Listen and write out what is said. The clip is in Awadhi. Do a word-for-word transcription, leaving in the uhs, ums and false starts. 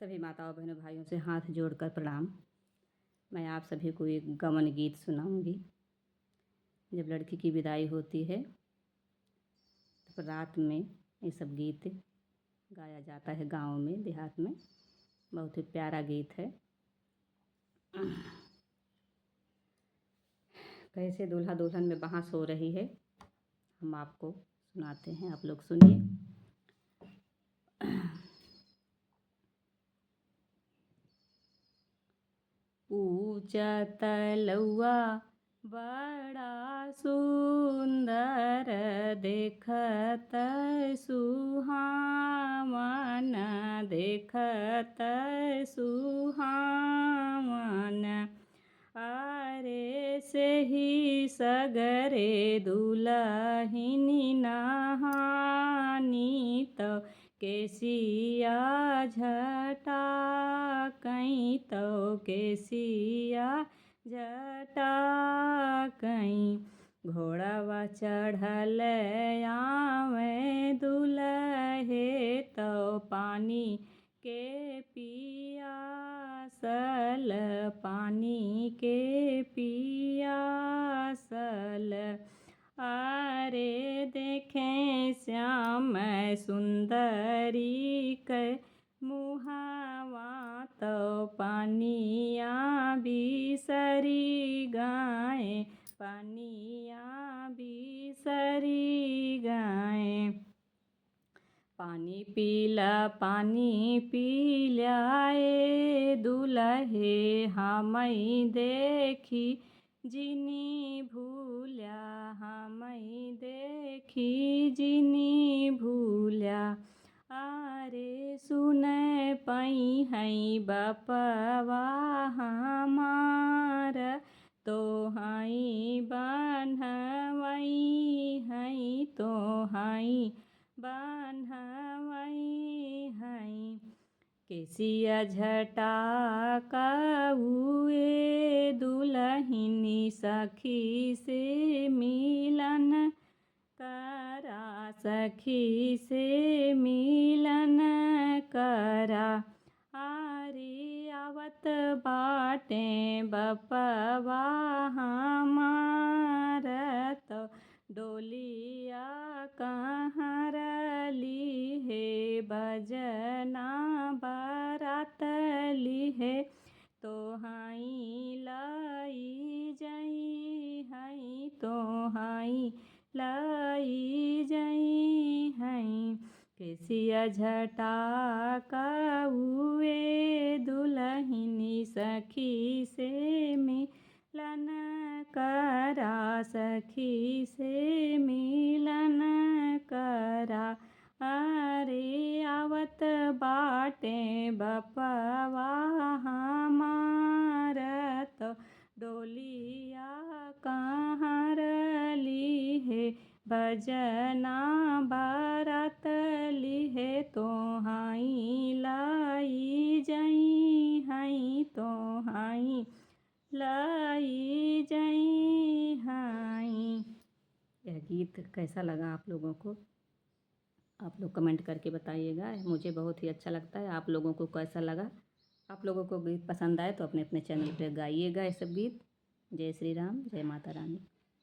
सभी माताओं, बहनों, भाइयों से हाथ जोड़कर प्रणाम। मैं आप सभी को एक गवन गीत सुनाऊंगी। जब लड़की की विदाई होती है, तब रात में ये सब गीत गाया जाता है गाँव में, देहात में। बहुत ही प्यारा गीत है। कैसे दूल्हा दुल्हन में बहस हो रही है, हम आपको सुनाते हैं, आप लोग सुनिए। ऊँचा तलउवा बड़ा सुंदर, देखत सुहावन, देखत सुहावन। अरे सेही सगरे दुलहिनी नहानी, तउ केसिया झटकइ, तउ केसिया झटकइ। घोड़वा चढ़ल आवे दुलहे, तउ पानी के पियासल, पानी के पियासल। अरे देखे श्याम सुंदरी के मुहावा, तउ पनिया बिसरि गए, पनिया बिसरि गए। पानी पीला, पानी पीला ए दुलहे, हमइ देखि जिनी भूल्या, हमइ देखि जिनी भूल्या। अरे सुनइ पइहइँ बपवा हमार, तोहइँ बन्हवइहइँ, तोहइँ बन्हवइहइँ। केसिया झटकउ ए दुलहिनी, सखी से मिलन करा, सखी से मिलन करा। अरे आवत बाटे बपवा हमार, तउ डोलिया कहँर लिहे, बजना बरात लिहे, तोहइँ लइ जइहइँ, तोहइँ लइ जइहइँ। केसिया झटकउ ए दुलहिनी, सखी से मिलन करा, सखी से मिलन करा। अरे आवत बाटे बपवा हमार, तउ डोलिया कहँर लिहे, बजना बरात लिहे, तोहइँ लइ जइहइँ, तोहइँ लइ जइहइँ। यह गीत कैसा लगा आप लोगों को? आप लोग comment करके बताइएगा। मुझे बहुत ही अच्छा लगता है। आप लोगों को कैसा लगा? आप लोगों को गीत पसंद आए तो अपने अपने channel पे गाइएगा ये सब गीत। जय श्री राम, जय माता रानी।